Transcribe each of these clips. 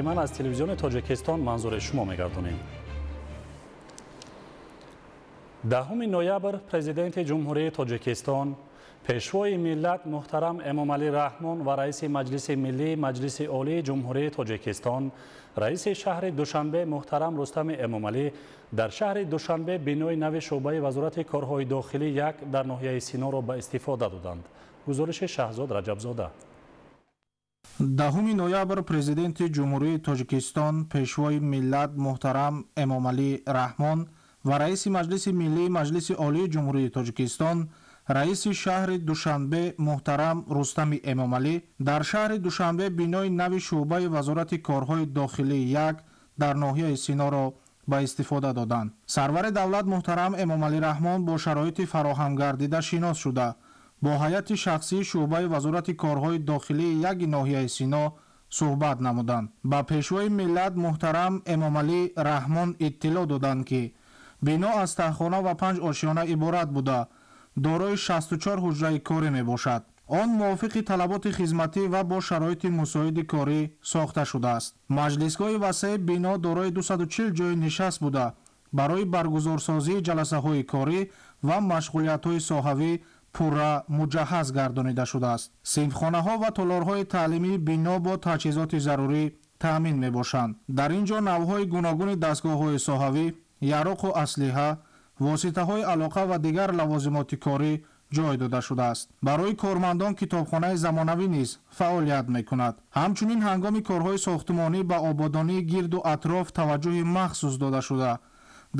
Ман аз телевизиони Тоҷикистон манзури шумо мегардонем. 10 ноябр Президенти Ҷумҳурии Тоҷикистон, Пешвои миллат муҳтарам Эмомалӣ Раҳмон ва Раиси Маҷлиси Миллӣ Маҷлиси Олии Ҷумҳурии Тоҷикистон, Раиси шаҳри Душанбе муҳтарам Рустами Эмомалӣ дар шаҳри Душанбе бинои нави шӯъбаи Вазорати корҳои дохилӣ 1 дар ноҳияи Синоро ба истифода доданд. Гузориши Шаҳзод Раҷабзода. 10 ноябр Президенти Ҷумҳурии Тоҷикистон, Пешвои миллат муҳтарам Эмомалӣ Раҳмон ва Раиси Маҷлиси Миллии Маҷлиси Олии Ҷумҳурии Тоҷикистон, Раиси шаҳри Душанбе муҳтарам Рустами Эмомалӣ дар шаҳри Душанбе бинои нави шӯъбаи Вазорати корҳои дохилӣ 1 дар ноҳияи Синоро ба истифода доданд. Сарвари давлат муҳтарам Эмомалӣ Раҳмон бо шароити фароҳамгардида шинос шуда, бо ҳайати шахсии шӯъбаи Вазорати корҳои дохилии 1 ноҳияи Сино суҳбат намуданд. Ба Пешвои миллат муҳтарам Эмомалӣ Раҳмон иттилоъ доданд, ки бино аз таҳхона ва 5 ошёна иборат буда, дорои 64 ҳуҷраи корӣ мебошад. Он мувофиқи талаботи хизматӣ ва бо шароити мусоиди корӣ сохта шудааст. Маҷлисгоҳи васеи бино дорои 240 ҷойи нишаст буда, барои баргузорсозии ҷаласаҳои корӣ ва машғулиятҳои соҳавӣ пурра муҷаҳҳаз гардонида шудааст. Синфхонаҳо ва толорҳои таълимии бино бо таҷҳизоти зарурӣ таъмин мебошанд. Дар ин ҷо навъҳои гуногуни дастгоҳҳои соҳавӣ, яроқу аслиҳа, воситаҳои алоқа ва дигар лавозимоти корӣ ҷой дода шудааст. Барои кормандон китобхонаи замонавӣ низ фаъолият мекунад. Ҳамчунин ҳангоми корҳои сохтмонӣ ба ободонии гирду атроф таваҷҷӯҳи махсус дода шуда,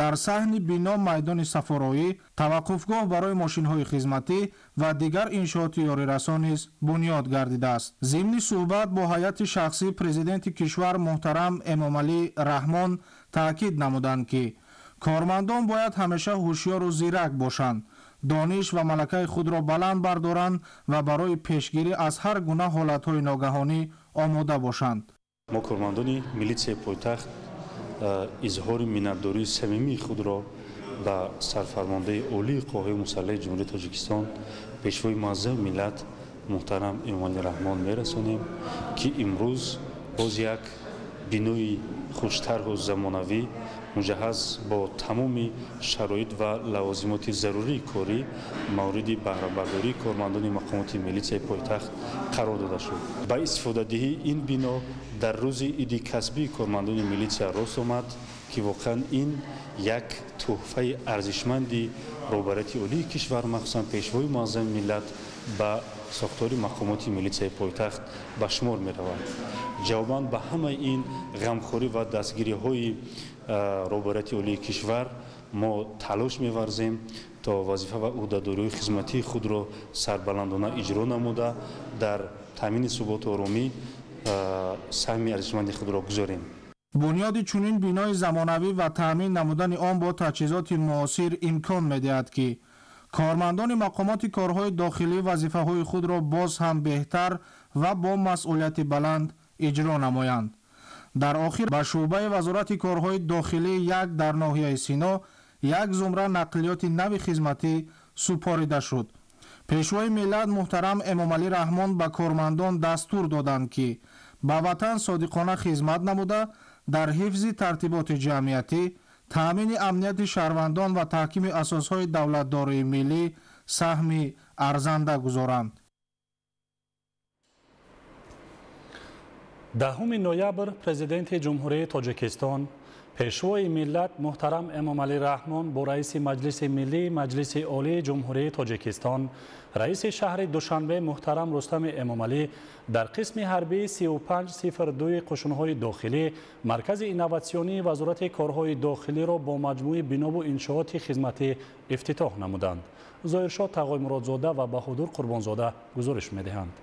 дар саҳни бино майдони сафороӣ, таваққуфгоҳ барои мошинҳои хизматӣ ва дигар иншооти ёрирасон низ бунёд гардидааст. Зимни суҳбат бо ҳайати шахсӣ Президенти кишвар муҳтарам Эмомалӣ Раҳмон таъкид намуданд, ки кормандон бояд ҳамеша ҳушёру зирак бошанд, дониш ва малакаи худро баланд бардоранд ва барои пешгирӣ аз ҳар гуна ҳолатҳои ногаҳонӣ омода бошанд. Мо кормандони милитсияи пойтахт изҳори миннатдории самимии худро ба сарфармондаи олии қувваҳои мусаллаҳи Ҷумҳурии Тоҷикистон, Пешвои муаззами миллат муҳтарам Эмомалӣ Раҳмон мерасонем, ки имрӯз боз як бинои хуштарҳу замонавӣ муҷаҳҳаз бо тамоми шароит ва лавозимоти зарурии корӣ мавриди баҳрабардории кормандони мақомоти милитсияи пойтахт қарор дода шуд. Ба истифодадиҳии ин бино дар рӯзи иди касбии кормандони милитсия рост омад, ки воқеан ин як тӯҳфаи арзишманди роҳбарияти олии кишвар, махсусан Пешвои муаззами миллат, ба сохтори мақомоти милитсияи пойтахт ба шумор меравад. Ҷавобан ба ҳамаи ин ғамхорӣ ва дастгириҳои роҳбарияти олии кишвар мо талош меварзем то вазифа ва ӯҳдадориҳои хизматии худро сарбаландона иҷро намуда, дар таъмини суботу оромӣ саҳми арзишманди худро гузорем. Бунёди чунин бинои замонавӣ ва таъмин намудани он бо таҷҳизоти муосир имкон медиҳад, ки кормандони мақомоти корҳои дохилӣ вазифаҳои худро боз ҳам беҳтар ва бо масъулияти баланд иҷро намоянд. Дар охир ба шӯъбаи Вазорати корҳои дохилӣ 1 дар ноҳияи Сино як зумра нақлиёти нави хизматӣ супорида шуд. Пешвои миллат муҳтарам Эмомалӣ Раҳмон ба кормандон дастур доданд, ки ба ватан содиқона хизмат намуда, дар ҳифзи тартиботи ҷамъиятӣ, таъмини амнияти шаҳрвандон ва таҳкими асосҳои давлатдории миллӣ саҳми арзанда гузоранд. 10 ноябр Президенти Ҷумҳурии Тоҷикистон, Пешвои миллат муҳтарам Эмомалӣ Раҳмон бо Раиси Маҷлиси Миллӣ Маҷлиси Олии Ҷумҳурии Тоҷикистон, Раиси шаҳри Душанбе муҳтарам Рустами Эмомалӣ дар қисми ҳарбии 3502 қушунҳои дохилӣ Маркази инноватсионии Вазорати корҳои дохилиро бо маҷмӯи бинову иншооти хизматӣ ифтитоҳ намуданд. Зоҳиршоҳ Тағоймуродзода ва Баҳодур Қурбонзода гузориш медиҳанд.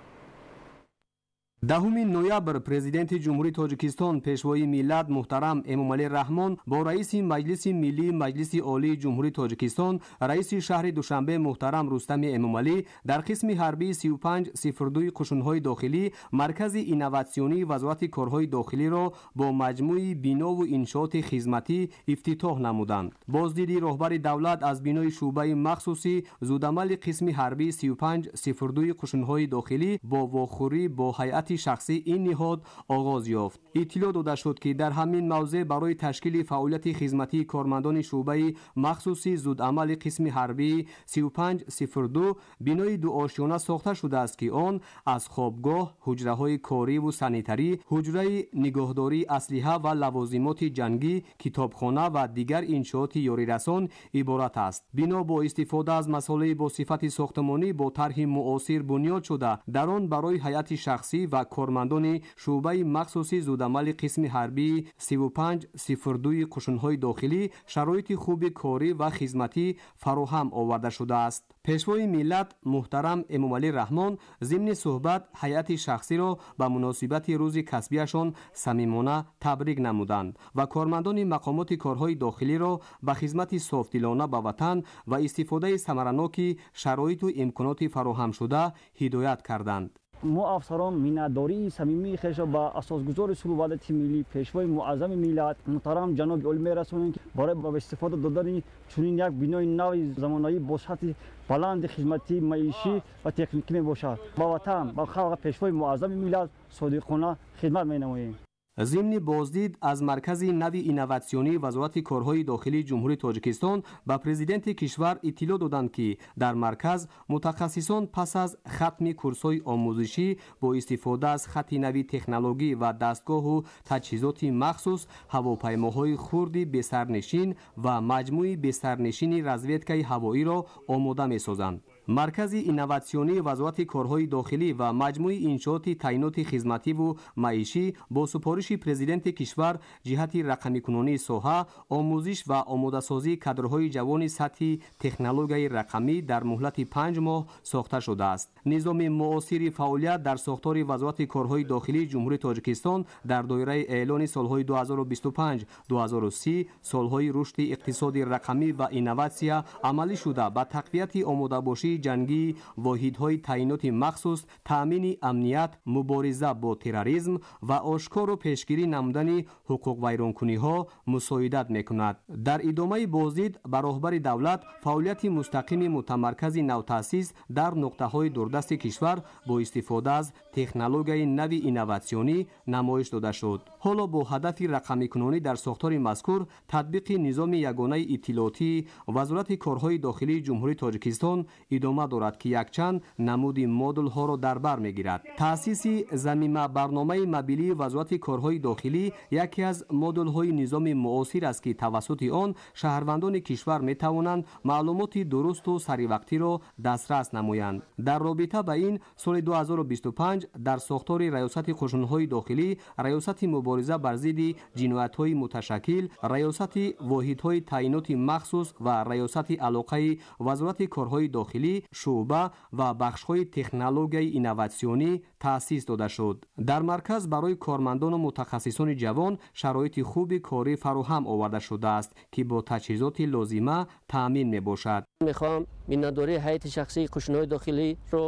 10 ноябр Президенти Ҷумҳурии Тоҷикистон, Пешвои миллат муҳтарам Эмомалӣ Раҳмон бо Раиси Маҷлиси Миллии Маҷлиси Олии Ҷумҳурии Тоҷикистон, Раиси шаҳри Душанбе муҳтарам Рустами Эмомалӣ дар қисми ҳарбии 3502 қушунҳои дохилӣ Маркази инноватсионии Вазорати корҳои дохилиро бо маҷмӯи бинову иншооти хизматӣ ифтитоҳ намуданд. Боздиди роҳбари давлат аз бинои шӯъбаи махсуси зудамали қисми ҳарбии 3502 қушунҳои дохилӣ бо вохӯрӣ бо ҳайати ҳайати шахсии ин ниҳод оғоз ёфт. Иттилоъ дода шуд, ки дар ҳамин мавзеъ барои ташкили фаъолияти хизматии кормандони шӯъбаи махсуси зудамали қисми ҳарбии 3502 бинои дуошёна сохта шудааст, ки он аз хобгоҳ, ҳуҷраҳои кориву санитарӣ, ҳуҷраи нигоҳдории аслиҳа ва лавозимоти ҷангӣ, китобхона ва дигар иншооти ёрирасон иборат аст. Бино бо истифода аз масолеҳи бо сифати сохтмонӣ бо тарҳи муосир бунёд шуда, дар он барои ҳайати шахсӣ ва кормандони шӯъбаи махсуси зудамали қисми ҳарбии 3502 қушунҳои дохилӣ шароити хуби корӣ ва хизматӣ фароҳам оварда шудааст. Пешвои миллат муҳтарам Эмомалӣ Раҳмон зимни суҳбат ҳайати шахсиро ба муносибати рӯзи касбияшон самимона табрик намуданд ва кормандони мақомоти корҳои дохилиро ба хизмати софдилона ба ватан ва истифодаи самараноки шароиту имконоти фароҳамшуда ҳидоят карданд. Мо афсарон миннатдории самимии хешро ба асосгузори сулҳу ваҳдати миллӣ, пешвои муаззами миллат муҳтарам ҷаноби олӣ мерасонем, ки барои ба истифода додани чунин як бинои нави замонавӣ бо сатҳи баланди хизматӣ, маишӣ ва техникӣ мебошад. Ба ватан, ба халқ, пешвои муаззами миллат содиқона хидмат менамоем. Зимни боздид аз маркази нави инноватсионии Вазорати корҳои дохилии Ҷумҳурии Тоҷикистон ба президенти кишвар иттилоъ доданд, ки дар марказ мутахассисон пас аз хатми курсҳои омӯзишӣ бо истифода аз хати нави технологӣ ва дастгоҳу таҷҳизоти махсус ҳавопаймоҳои хурди бесарнишин ва маҷмӯи бесарнишини разведкаи ҳавоиро омода месозанд. Маркази инноватсионии Вазорати корҳои дохилӣ ва маҷмӯи иншооти таъиноти хизмативу маишӣ бо супориши президенти кишвар ҷиҳати рақамикунонии соҳа, омӯзиш ва омодасозии кадрҳои ҷавони сатҳи технологияи рақамӣ дар муҳлати 5 моҳ сохта шудааст. Низоми муосири фаъолият дар сохтори Вазорати корҳои дохилии Ҷумҳурии Тоҷикистон дар доираи эълони солҳои 2025-2030 солҳои рушди иқтисоди рақамӣ ва инноватсия амалӣ шуда, ба тақвияти омодабошии ҷангии воҳидҳои таъиноти махсус, таъмини амният, мубориза бо терроризм ва ошкору пешгирӣ намудани ҳуқуқвайронкуниҳо мусоидат мекунад. Дар идомаи боздид ба роҳбари давлат фаъолияти мустақими мутамаркази навтаъсис дар нуқтаҳои дурдасти кишвар бо истифода аз технологияи нави инноватсионӣ намоиш дода шуд. Ҳоло бо ҳадафи рақамикунонӣ дар сохтори мазкур татбиқи низоми ягонаи иттилоотии Вазорати корҳои дохилии Ҷумҳурии Тоҷикистон идома дорад, ки якчанд намуди модулҳоро дар бар мегирад. Таъсиси замима барномаи мобилии Вазорати корҳои дохилӣ яке аз модулҳои низоми муосир аст, ки тавассути он шаҳрвандони кишвар метавонанд маълумоти дурусту саривақтиро дастрас намоянд. Дар робита ба ин соли 2025 дар сохтори Раёсати қушунҳои дохилӣ, Раёсати мубориза бар зидди ҷиноятҳои муташаккил, Раёсати воҳидҳои таъиноти махсус ва Раёсати алоқаи Вазорати корҳои дохилӣ шӯъба ва бахшҳои технологияи инноватсионӣ таъсис дода шуд. Дар марказ барои кормандону мутахассисони ҷавон шароити хуби корӣ фароҳам оварда шудааст, ки бо таҷҳизоти лозима таъмин мебошад. Мехоҳам миннатдории ҳайати шахсии қушунҳои дохилиро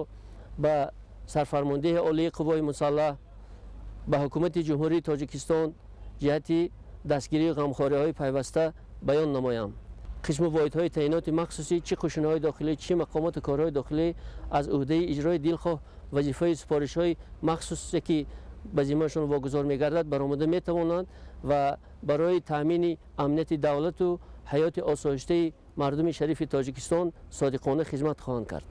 ба сарфармондеҳи олии қувваҳои мусаллаҳ, ба ҳукумати Ҷумҳурии Тоҷикистон ҷиҳати дастгирии ғамхориҳои пайваста баён намоям. Қисму воҳидҳои таъиноти махсусӣ, чӣ қушунҳои дохилӣ, чӣ мақомоти корҳои дохилӣ аз ӯҳдаи иҷрои дилхоҳ вазифаи супоришҳои махсусе, ки ба зиммашон вогузор мегардад, баромада метавонанд ва барои таъмини амнияти давлату ҳаёти осоиштаи мардуми шарифи Тоҷикистон содиқона хизмат хоҳанд кард.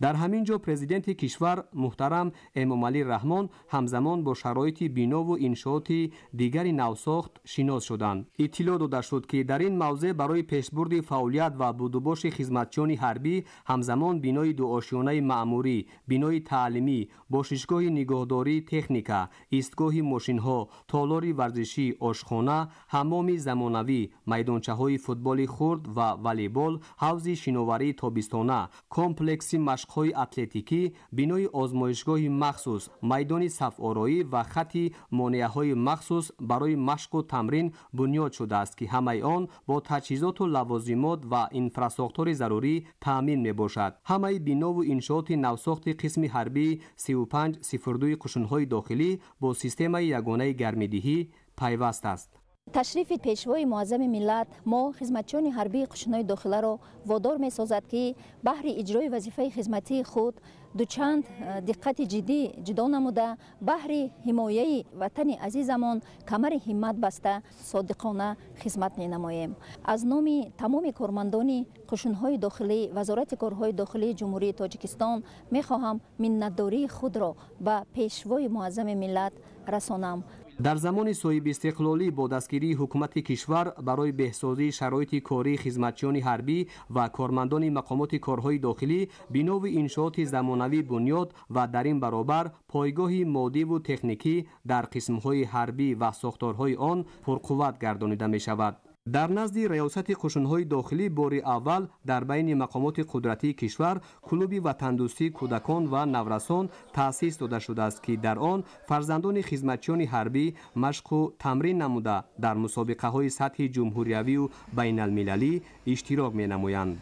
Дар ҳамин ҷо президенти кишвар муҳтарам Эмомалӣ Раҳмон ҳамзамон бо шароити бинову иншооти дигари навсохт шинос шуданд. Иттилоъ дода шуд, ки дар ин мавзеъ барои пешбурди фаъолият ва будубоши хизматчиёни ҳарбӣ ҳамзамон бинои дуошёнаи маъмурӣ, бинои таълимӣ, бошишгоҳи нигоҳдории техника, истгоҳи мошинҳо, толори варзишӣ, ошхона, ҳаммоми замонавӣ, майдончаҳои футболи хурд ва волейбол, ҳавзи шиноварии тобистона, комплекси машқҳои атлетикӣ, бинои озмоишгоҳи махсус, майдони сафороӣ ва хати монеаҳои махсус барои машқу тамрин бунёд шудааст, ки ҳамаи он бо таҷҳизоту лавозимот ва инфрасохтори зарурӣ таъмин мебошад. Ҳамаи бинову иншооти навсохти қисми ҳарбии 3502 қушунҳои дохилӣ бо системаи ягонаи гармидиҳӣ пайваст аст. Ташрифи Пешвои Муаззами миллат мо, хизматчиёни ҳарбии қушунҳои дохиларо, водор месозад, ки баҳри иҷрои вазифаи хизматии худ дучанд диққати ҷиддӣ ҷудо намуда, баҳри ҳимояи ватани азизамон камари ҳиммат баста, содиқона хизмат менамоем. Аз номи тамоми кормандони қушунҳои дохилӣ, Вазорати корҳои дохилии Ҷумҳурии Тоҷикистон мехоҳам миннатдории худро ба Пешвои Муаззами миллат расонам. Дар замони соҳибистиқлолӣ бо дастгирии ҳукумати кишвар барои беҳсозии шароити кории хизматчиёни ҳарбӣ ва кормандони мақомоти корҳои дохилӣ бинову иншооти замонавӣ бунёд ва дар ин баробар пойгоҳи моддиву техникӣ дар қисмҳои ҳарбӣ ва сохторҳои он пурқувват гардонида мешавад. Дар назди Раёсати қушунҳои дохилӣ бори аввал дар байни мақомоти қудратии кишвар клуби ватандӯстии кӯдакон ва наврасон таъсис дода шудааст, ки дар он фарзандони хизматчиёни ҳарбӣ машқу тамрин намуда, дар мусобиқаҳои сатҳи ҷумҳуриявию байналмилалӣ иштирок менамоянд.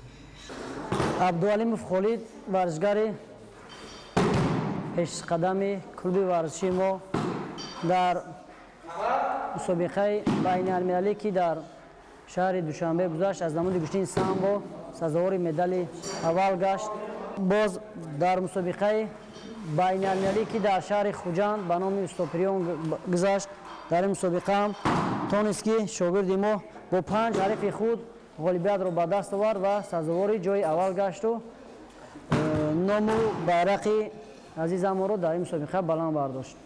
Абдуалимов Холид, варзишгари пешқадами клуби варзишии мо, дар мусобиқаи байналмилалӣ, ки дар шаҳри Душанбе гузашт, аз намуди гӯштини самбо сазовори медали аввал гашт. Боз дар мусобиқаи байналмилалӣ, ки дар шаҳри Хуҷанд ба номи Устопириён гузашт, дар ин мусобиқа ҳам тонист, ки шогирди мо бо панҷ ҳарифи худ ғолибиятро ба даст овард ва сазовори ҷои аввал гашту ному байрақи азизамонро дар ин мусобиқа баланд бардошт.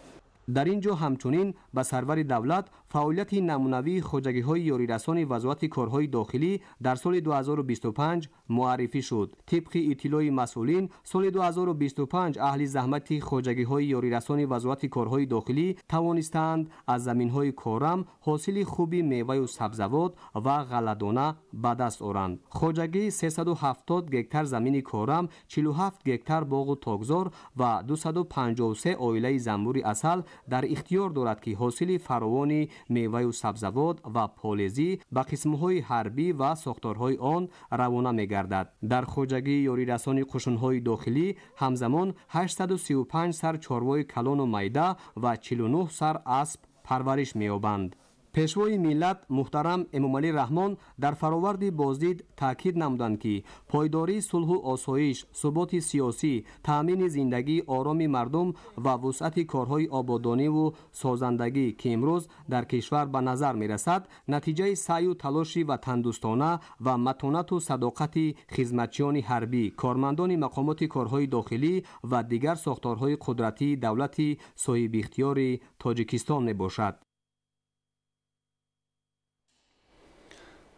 Дар ин ҷо ҳамчунин ба сарвари давлат фаъолияти намунавии хоҷагиҳои ёрирасони Вазорати корҳои дохилӣ дар соли 2025 муаррифӣ шуд. Тибқи иттилои масъулин, соли 2025 аҳли заҳмати хоҷагиҳои ёрирасони Вазорати корҳои дохилӣ тавонистаанд аз заминҳои корам ҳосили хуби меваю сабзавот ва ғалладона ба даст оранд. Хоҷагӣ 370 гектар замини корам, 47 гектар боғу токзор ва 253 оилаи занбури асал дар ихтиёр дорад, ки ҳосили фаровони меваю сабзавот ва полезӣ ба қисмҳои ҳарбӣ ва сохторҳои он равона мегардад. Дар хоҷагии ёрирасони қушунҳои дохилӣ ҳамзамон 835 сар чорвои калону майда ва 49 сар асп парвариш меёбанд. Пешвои миллат муҳтарам Эмомалӣ Раҳмон дар фароварди боздид таъкид намуданд, ки пойдории сулҳу осоиш, суботи сиёсӣ, таъмини зиндагии ороми мардум ва вусъати корҳои ободониву созандагӣ, ки имрӯз дар кишвар ба назар мерасад, натиҷаи саъю талоши ватандӯстона ва матонату садоқати хизматчиёни ҳарбӣ, кормандони мақомоти корҳои дохилӣ ва дигар сохторҳои қудратии давлати соҳибихтиёри Тоҷикистон мебошад.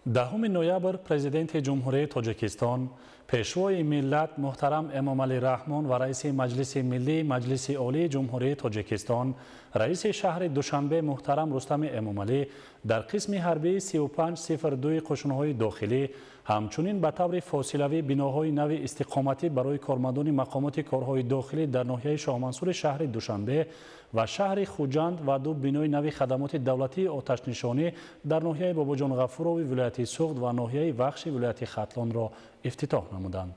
10 ноябр Президенти Ҷумҳурии Тоҷикистон, Пешвои миллат муҳтарам Эмомалӣ Раҳмон ва раиси Маҷлиси Миллии Маҷлиси Олии Ҷумҳурии Тоҷикистон, раиси шаҳри Душанбе муҳтарам Рустами Эмомалӣ дар қисми ҳарбии 3502 қушунҳои дохилӣ ҳамчунин ба таври фосилавӣ биноҳои нави истиқоматӣ барои кормандони мақомоти корҳои дохилӣ дар ноҳияи Шоҳмансури шаҳри Душанбе ва шаҳри Хуҷанд ва ду бинои нави хадамоти давлатии оташнишонӣ дар ноҳияи Бобоҷон Ғафурови вилояти Суғд ва ноҳияи Вахши вилояти Хатлонро ифтитоҳ намуданд.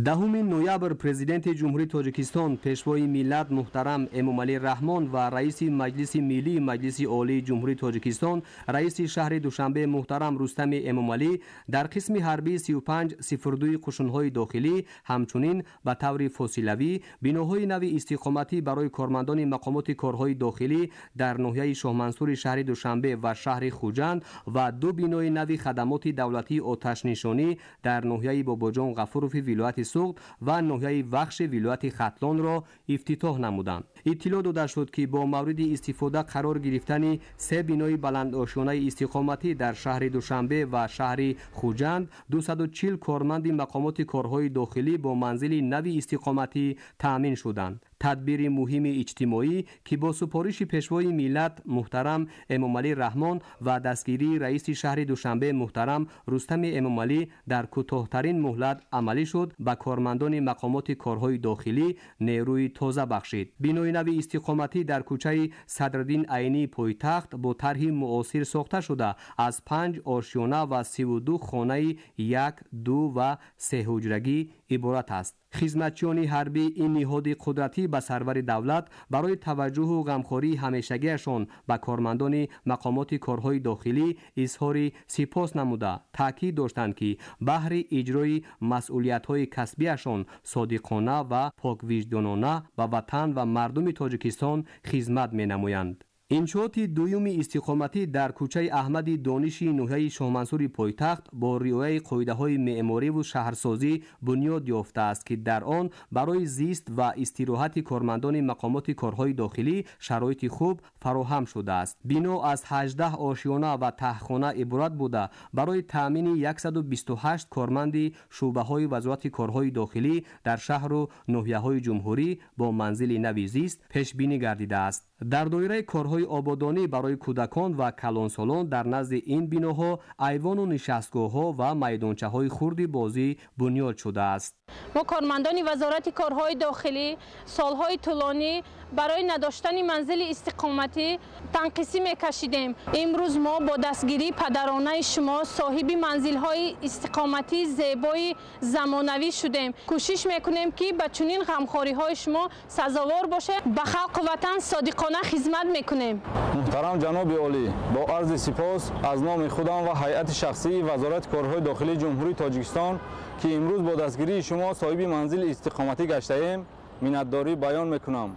10 ноябр Президенти Ҷумҳурии Тоҷикистон, Пешвои миллат муҳтарам Эмомалӣ Раҳмон ва раиси Маҷлиси Миллии Маҷлиси Олии Ҷумҳурии Тоҷикистон, раиси шаҳри Душанбе муҳтарам Рустами Эмомалӣ дар қисми ҳарбии 3502 қушунҳои дохилӣ ҳамчунин ба таври фосилавӣ биноҳои нави истиқоматӣ барои кормандони мақомоти корҳои дохилӣ дар ноҳияи Шоҳмансури шаҳри Душанбе ва шаҳри Хуҷанд ва ду бинои нави хадамоти давлатии оташнишонӣ дар ноҳияи Бобоҷон Ғафурови вилояти Суғд ва ноҳияи Вахши вилояти Хатлонро ифтитоҳ намуданд. Иттилоъ дода шуд, ки бо мавриди истифода қарор гирифтани се бинои баландошёнаи истиқоматӣ дар шаҳри Душанбе ва шаҳри Хуҷанд 240 корманди мақомоти корҳои дохилӣ бо манзили нави истиқоматӣ таъмин шуданд. Тадбири муҳими иҷтимоӣ, ки бо супориши Пешвои миллат муҳтарам Эмомалӣ Раҳмон ва дастгирии раиси шаҳри Душанбе муҳтарам Рустами Эмомалӣ дар кӯтоҳтарин муҳлат амалӣ шуд, ба кормандони мақомоти корҳои дохилӣ нерӯи тоза бахшид. Бинои нави истиқоматӣ дар кӯчаи Садриддин Айнии пойтахт бо тарҳи муосир сохта шуда, аз панҷ ошёна ва 32 хонаи як, ду ва сеҳуҷрагӣ иборат аст. Хизматчиёни ҳарбӣ ин ниҳоди қудратӣ ба сарвари давлат барои таваҷҷӯҳу ғамхории ҳамешагиашон ба кормандони мақомоти корҳои дохилӣ изҳори сипос намуда, таъкид доштанд, ки баҳри иҷрои масъулиятҳои касбиашон содиқона ва поквиҷдонона ба ватан ва мардуми Тоҷикистон хизмат менамоянд. Иншооти дуюми истиқоматӣ дар кӯчаи Аҳмади Дониши ноҳияи Шоҳмансури пойтахт бо риояи қоидаҳои меъмориву шаҳрсозӣ бунёд ёфтааст, ки дар он барои зист ва истироҳати кормандони мақомоти корҳои дохилӣ шароити хуб фароҳам шудааст. Бино аз 18 ошёна ва таҳхона иборат буда, барои таъмини 128 корманди шӯъбаҳои Вазорати корҳои дохилӣ дар шаҳру ноҳияҳои ҷумҳурӣ бо манзили нави зист пешбинӣ гардидааст. Дар доираи корҳои ободонӣ барои кӯдакон ва калонсолон дар назди ин биноҳо айвону нишастгоҳҳо ва майдончаҳои хурди бозӣ бунёд шудааст. Мо кормандони Вазорати корҳои дохилӣ солҳои тӯлонӣ барои надоштани манзили истиқоматӣ танқисӣ мекашидем. Имрӯз мо бо дастгирии падаронаи шумо соҳиби манзилҳои истиқоматии зебои замонавӣ шудем. Кӯшиш мекунем, ки ба чунин ғамхориҳои шумо сазовор бошем, ба халқу ватан содиқона хизмат мекунем. Муҳтарам ҷаноби олӣ, бо арзи сипос аз номи худам ва ҳайати шахсии Вазорати корҳои дохилии Ҷумҳурии Тоҷикистон, ки имрӯз бо дастгирии шумо соҳиби манзили истиқоматӣ гаштаем, миннатдорӣ баён мекунам.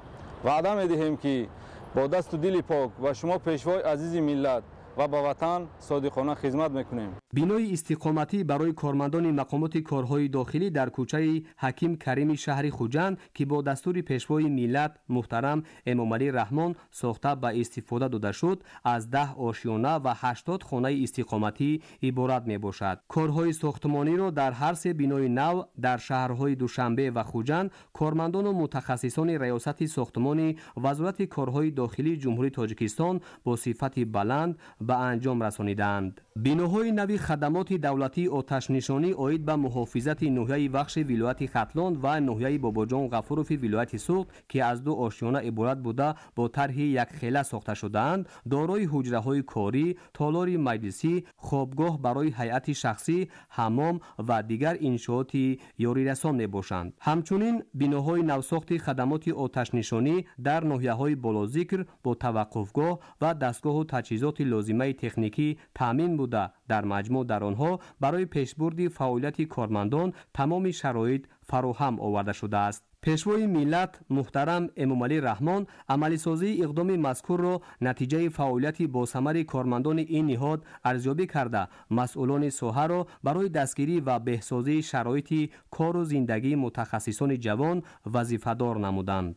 Ваъда медиҳем, ки бо дасту дили пок ба шумо, пешвои азизи миллат, ва ба ватан содиқона хизмат мекунем. Бинои истиқоматӣ барои кормандони мақомоти корҳои дохилӣ дар кӯчаи Ҳаким Карими шаҳри Хуҷанд, ки бо дастури пешвои миллат муҳтарам Эмомалӣ Раҳмон сохта ба истифода дода шуд, аз 10 ошёна ва 80 хонаи истиқоматӣ иборат мебошад. Корҳои сохтмониро дар ҳар се бинои нав дар шаҳрҳои Душанбе ва Хуҷанд кормандону мутахассисони Раёсати сохтмони Вазорати корҳои дохилии Ҷумҳурии Тоҷикистон бо сифати баланд ба анҷом расонидаанд. Биноҳои нави хадамоти давлатии оташнишонӣ оид ба муҳофизати ноҳияи Вахши вилояти Хатлон ва ноҳияи Бобоҷон Ғафурови вилояти Суғд, ки аз ду ошёна иборат буда, бо тарҳи якхела сохта шудаанд, дорои ҳуҷраҳои корӣ, толори маҷлисӣ, хобгоҳ барои ҳайати шахсӣ, ҳаммом ва дигар иншооти ёрирасон мебошанд. Ҳамчунин биноҳои навсохти хадамоти оташнишонӣ дар ноҳияҳои болозикр бо таваққуфгоҳ ва дастгоҳу таҷҳизоти лозимаи техникӣ таъмин буда, дар маҷмӯъ дар онҳо барои пешбурди фаъолияти кормандон тамоми шароит фароҳам оварда шудааст. Пешвои миллат муҳтарам Эмомалӣ Раҳмон амалисозии иқдоми мазкурро натиҷаи фаъолияти босамари кормандони ин ниҳод арзёбӣ карда, масъулони соҳаро барои дастгирӣ ва беҳсозии шароити кору зиндагии мутахассисони ҷавон вазифадор намуданд.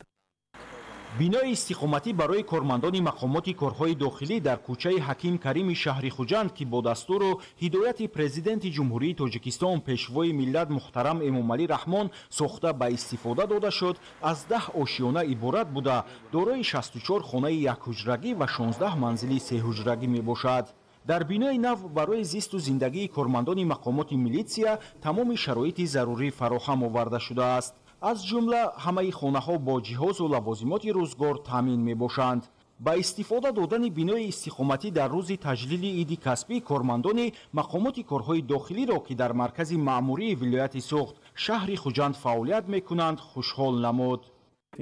Бинои истиқоматӣ барои кормандони мақомоти корҳои дохилӣ дар кӯчаи Ҳаким Карими шаҳри Хуҷанд, ки бо дастуру ҳидояти Президенти Ҷумҳурии Тоҷикистон, пешвои миллат муҳтарам Эмомалӣ Раҳмон сохта ба истифода дода шуд, аз 10 ошёна иборат буда, дорои 64 хонаи якҳуҷрагӣ ва 16 манзили сеҳуҷрагӣ мебошад. Дар бинои нав барои зисту зиндагии кормандони мақомоти милитсия тамоми шароити зарурӣ фароҳам оварда шудааст. Аз ҷумла ҳамаи хонаҳо бо ҷиҳозу лавозимоти рӯзгор таъмин мебошанд. Ба истифода додани бинои истиқоматӣ дар рӯзи таҷлили иди касбӣ кормандони мақомоти корҳои дохилиро, ки дар маркази маъмурии вилояти Суғд, шаҳри Хуҷанд фаъолият мекунанд, хушҳол намуд.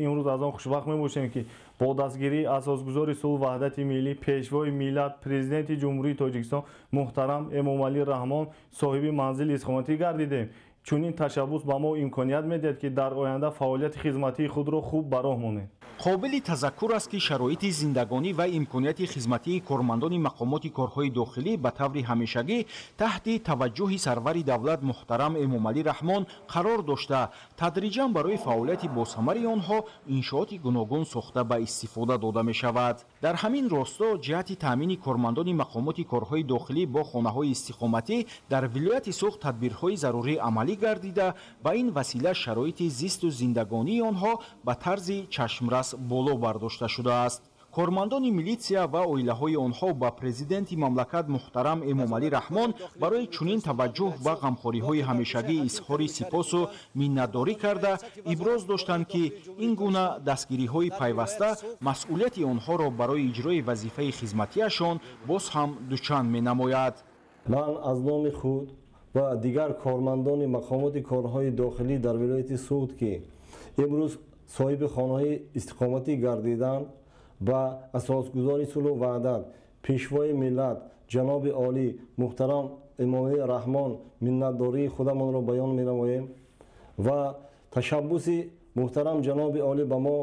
Имрӯз аз он хушбахт мебошем, ки бо дастгирии асосгузори сулҳу ваҳдати миллӣ, пешвои миллат, Президенти Ҷумҳурии Тоҷикистон муҳтарам Эмомалӣ Раҳмон соҳиби манзили истиқоматӣ гардидем. Чунин ташаббус ба мо имконият медиҳад, ки дар оянда фаъолияти хизматии худро хуб ба роҳ монем. Қобили тазаккур аст, ки шароити зиндагонӣ ва имконияти хизматии кормандони мақомоти корҳои дохилӣ ба таври ҳамешагӣ таҳти таваҷҷӯҳи сарвари давлат муҳтарам Эмомалӣ Раҳмон қарор дошта, тадриҷан барои фаъолияти босамари онҳо иншооти гуногун сохта ба истифода дода мешавад. Дар ҳамин росто ҷиҳати таъмини кормандони мақомоти корҳои дохилӣ бо хонаҳои истиқоматӣ дар вилояти Суғд тадбирҳои зарурӣ амалӣ гардида, ба ин васила шароити зисту зиндагонии онҳо ба тарзи чашмрас боло бардошта шудааст. Кормандони милитсия ва оилаҳои онҳо ба президенти мамлакат муҳтарам Эмомалӣ Раҳмон барои чунин таваҷҷӯҳ ва ғамхориҳои ҳамешагӣ изҳори сипосу миннатдорӣ карда, иброз доштанд, ки ин гуна дастгириҳои пайваста масъулияти онҳоро барои иҷрои вазифаи хизматиашон боз ҳам дучанд менамояд. Ман аз номи худ Ва дигар кормандони мақомоти корҳои дохилӣ дар вилояти Суғд, ки имрӯз соҳиби хонаҳои истиқоматӣ гардиданд, ба асосгузори сулҳу ваҳдат, Пешвои миллат, ҷаноби олӣ муҳтарам Эмомалӣ Раҳмон миннатдории худамонро баён менамоем ва ташаббуси муҳтарам ҷаноби олӣ ба мо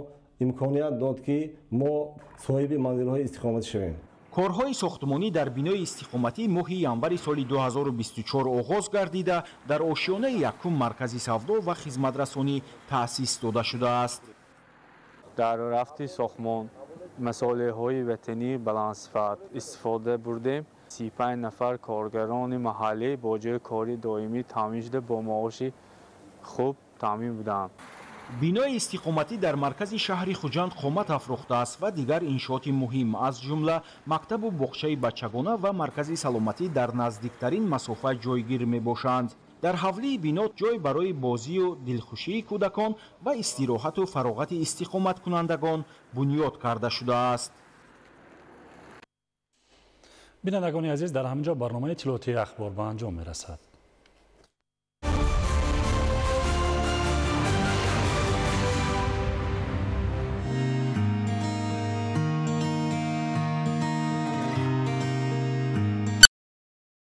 имконият дод, ки мо соҳиби манзилҳои истиқоматӣ шавем. Корҳои сохтмонӣ дар бинои истиқоматӣ моҳи январи соли 2024 оғоз гардида, дар ошёнаи якум маркази савдо ва хизматрасонӣ таъсис дода шудааст. Дар рафти сохтмон масолеҳҳои ватании баландсифат истифода бурдем. 35 нафар коргарони маҳаллӣ бо ҷои кори доимӣ таъмин шуда, бо маоши хуб таъмин буданд. Бинои истиқоматӣ дар маркази шаҳри Хуҷанд қомат афрохтааст ва дигар иншооти муҳим, аз ҷумла мактабу боғчаи бачагона ва маркази саломатӣ дар наздиктарин масофа ҷойгир мебошанд. Дар ҳавлии бино ҷой барои бозию дилхушии кӯдакон ва истироҳату фароғати истиқоматкунандагон бунёд карда шудааст. Бинандагони азиз, дар ҳамин ҷо барномаи иттилоотии Ахбор ба анҷом мерасад.